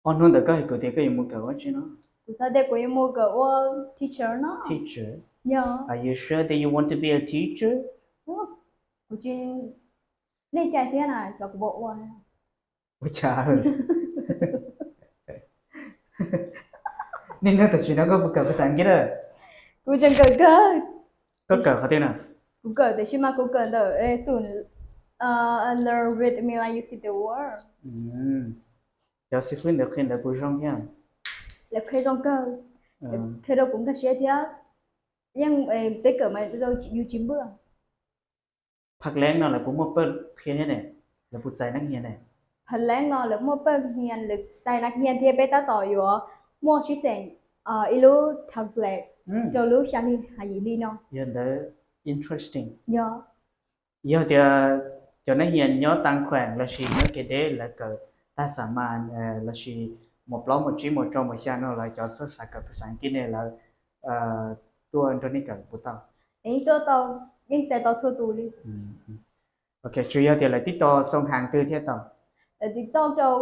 Ob hnub ntawd koj hais kuv tias koj yuav mus kawm ua tsi no? Kuv xav tias kuv yuav mus kawm ua teacher no. Teacher? Yog. Are you sure that you want to be a teacher? Kuv tsis, nej cai thiab na, xyov kuv puas ua. Ua cas? Niaj hnub tam sim no koj puas kawm phas xas As kiv lawm? Kuv tseem kawm kawg. Koj kawm qhov twg na? Kuv kawm tiam sis mas kuv kawm ntawm xum Learn with me like you see the world. Cov xib fwb ntawd qhia ntawd puas zoo thiab? Lawv qhia zoo kawg, qhia rau kuv nkag siab thiab. Yeej peb kawm mas yus tsis npwj. Phas leeb no lawv puas muaj pawg qhia thiab ne? Lawv puas txais nab hia ne? Phas leeb no lawv muaj pawg qhia, lawv txais nab hia thiab peb tab tom yuav muaj sib xeem ib lub template rau lub xya hli has yim hli no. Yog ntawd interesting. Yog. Yog tias cov nab hia nyob Tag Khuam lossis nyob kev deb lawv kawm tag xam mas lossis mos plaub mos tsib mos rau mos xya no lawv cov txawj xav kawm phas xas As kiv ne lawv tuaj nrog nej kawm puas tau? Yeej tuaj tau, yeej txais tau txhua tus li. Ok, tsuas yog tias lawv tib tau xoo haas twg thiaj tau? Lawv tib tau rau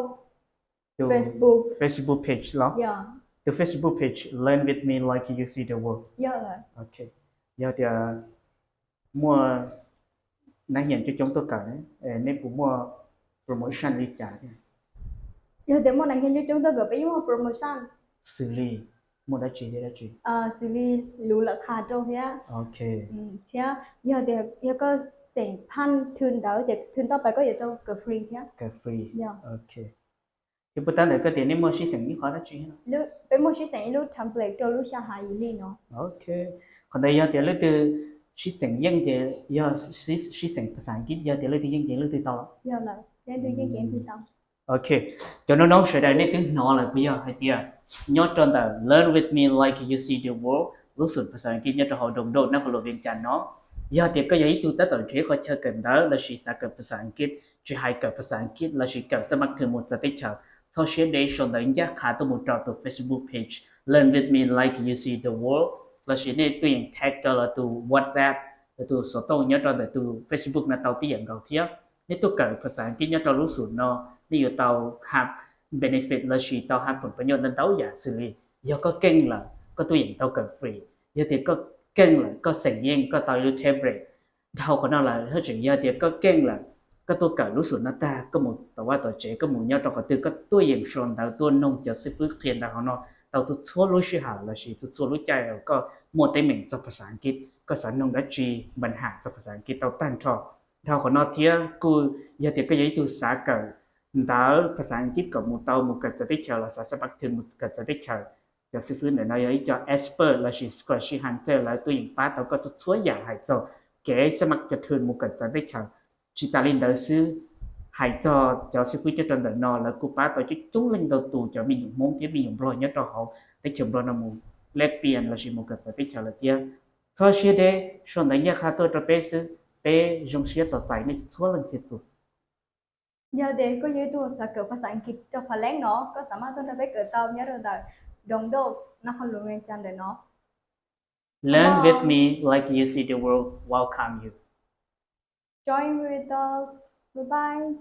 tus Facebook. Facebook page los? Yog. Tus Facebook page Learn with me like you see the world. Yog lawm. Ok. Yog tias muaj nab hia coob coob tuaj kawm, nej puas muaj promotion li cas thiab? Yog tias muaj nab hia coob coob tuaj kawm peb yeej muaj promotion. Xws li muaj dab tsi thiab dab tsi? Xws li luv lawv qha rau thiab. Ok. Thiab yog tias yog koj xeem phaj thw ntawd ces thw ntau pais koj yuav tau kawm free thiab. Kawm free. Yog. Ok. Ces puas tab ntawd koj tias nej muaj sib xeem ib qhov dab tsi? Peb muaj sib xeem ib lub template rau lub xya hli yim hli no. Ok. Qhov ntawd yog tias leej twg sib xeem yeej ces yog sib xeem phas xas As kiv, yog tias leej twg yeej ces leej twg tau. Yog lawm, leej twg yeej ces leej twg tau. Ok. Cov noob noob sawv daws nej twb hnov lawm puas yog hais tias nyob rau ntawm Learn with me like you see the world lub xum phas xas As kiv nyob rau hauv Download nab qhov luam Vias Cas no, yog tias koj yog ib tug tab tom nrhiav qhov chaw kawm ntawv lossis xav kawm phas xas As kiv, tsis hais kawm phas xas As kiv lossis kawm xab mab thwm mus txawv teb chaws, txhob siab deb sau ntawv ncaj qha tuaj mus rau tus Facebook page Learn with me like you see the world lossis nej tuaj yeem tag rau lawv tus WhatsApp, lawv tus xov tooj nyob rau ntawm tus Facebook no tau tib yam nkaus thiab. Nej tuaj kawm phas xas As kiv nyob rau lub xum no, nej yuav tau ha benefit lossis tau ha phoom pab nyoj ntau ntau yam xws li yog koj keej lawm koj tuaj yeem tau kawm free, yog tias koj keej lawm koj xeem yeej koj tau ib lub template. Dhau qhov no lawm haj tseem yog tias koj keej lawm, koj tuaj kawm lub xum no tag koj mus tom vaj tom tsev koj mus nyob rau qhov twg koj tuaj yeem sau ntawv tuaj noog cov xib fwb qhia ntawv hauv no tau txhua txhua lub sij hawm lossis txhua txhua lub caij uas koj muaj teeb meem txog phas xas As kiv, koj xav noog dab tsi npa ham txog phas xas As kiv tau tag nrho. Dhau qhov no thiab kuj yog tias koj yog ib tug xav kawm ntawv phas xas As kiv kom mus tau mus kawm txawv teb chaws los xav xab mab thwm mus kawm txawv teb chaws, cov xib fwb ntawm no yog ib co expert lossis scholarship hunter, lawv tuaj yeem pab tau koj txhua txhua yam hais txog kev xab mab thwm mus kawm txawv teb chaws. Tsis tas li ntawd xwb, hais txog cov xib fwb nyob rau ntawm no lawv kuj pab tau coob coob leej ntau tus cov me nyuam Hmoob thiab me nyuam Nplog nyob rau hauv teb chaws Nplog no mus lab pias lossis mus kawm txawv teb chaws lawm thiab. Txhob siab deb, sau ntawv ncaj qha tuaj rau peb xwb, peb zoo siab tos txais nej txhua leej txhia tus. Yog tias koj yog ib tug xav kawm phas xas As kiv rau phas leeb no koj xav mas tuaj nrog peb kawm tau nyob rau ntawm Download nab qhov luam Vias Cas ntawm no. Learn with me like you see the world welcome you. Join with us. Bye bye.